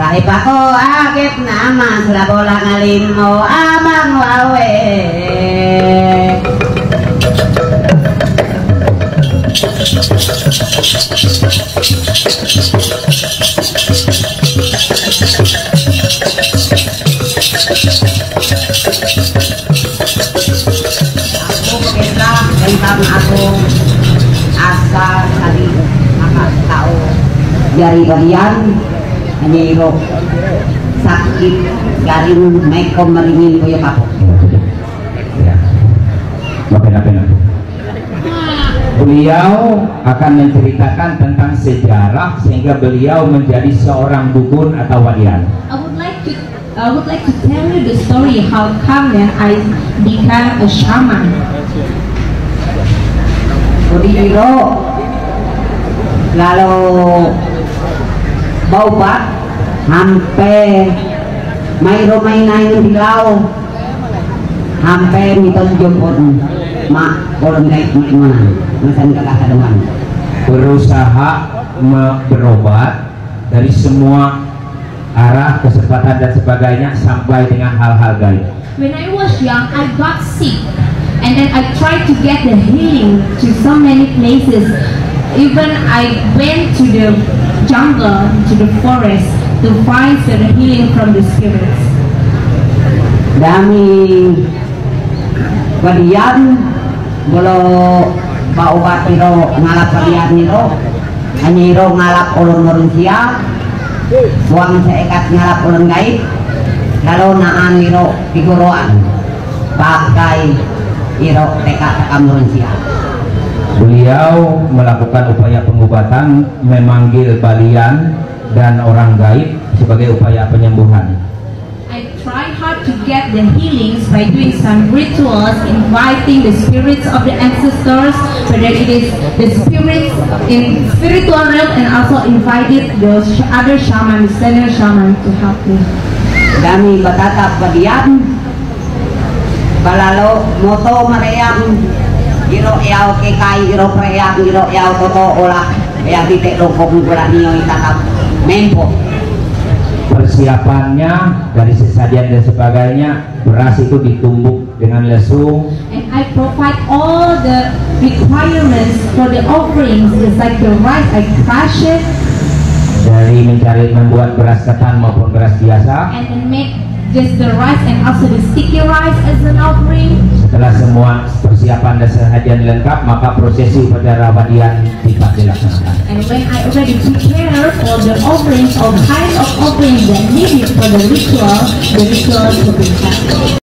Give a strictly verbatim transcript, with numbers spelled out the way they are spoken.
Rahe pako agep namas la bola ngalimo amang lawe. Aku pemirsa tentang aku asa tadi maka tahu dari bagian hanya iro sakit garing meko meringin kuya kapok. Ya. Makin-makin. Beliau akan menceritakan tentang sejarah sehingga beliau menjadi seorang dukun atau walian. I would like to I would like to tell you the story how come then I become a shaman. Kodi iro lalo baubat hampe mairo mainai ng dilaw hampe miton jopon ma orang gait mo imanan masan kakakaduman. Berusaha me- berobat dari semua arah kesempatan dan sebagainya sampai dengan hal-hal gaib. When I was young, I got sick, and then I tried to get the healing to so many places. Even I went to the jungle, to the forest, to find the healing from the spirits. Dami badian bolo baubat iro ngalap badian iro. Hanya iro ngalap ulun manusia, buang seekat ngalap ulun gaib, lalu naan iro tiguruan pakai iro teka-teka manusia. Beliau melakukan upaya pengobatan, memanggil balian dan orang gaib sebagai upaya penyembuhan. I try hard to get the healings by doing some rituals, inviting the spirits of the ancestors, whether it is the spirits in spiritual realm, and also invited the sh- other shaman, the senior shaman, to help me. Dami batata padian, balalo moto mareang, iro yao kekai, iro preang, iro yao toto olah, ya dite rokok gula nio itatap mempo. Persiapannya dari sesajen dan sebagainya, beras itu ditumbuk dengan lesu. And I provide all the requirements for the offerings. It's like the rice, I crush it. Dari mencari membuat beras ketan maupun beras biasa. And then make just the rice and also the sticky rice as an offering. Setelah semua persiapan dan sesajen lengkap, maka prosesi upacara wadian dapat dilaksanakan. And when I already prepare for the offerings, all kinds of offerings that needed for the ritual, the ritual will be done.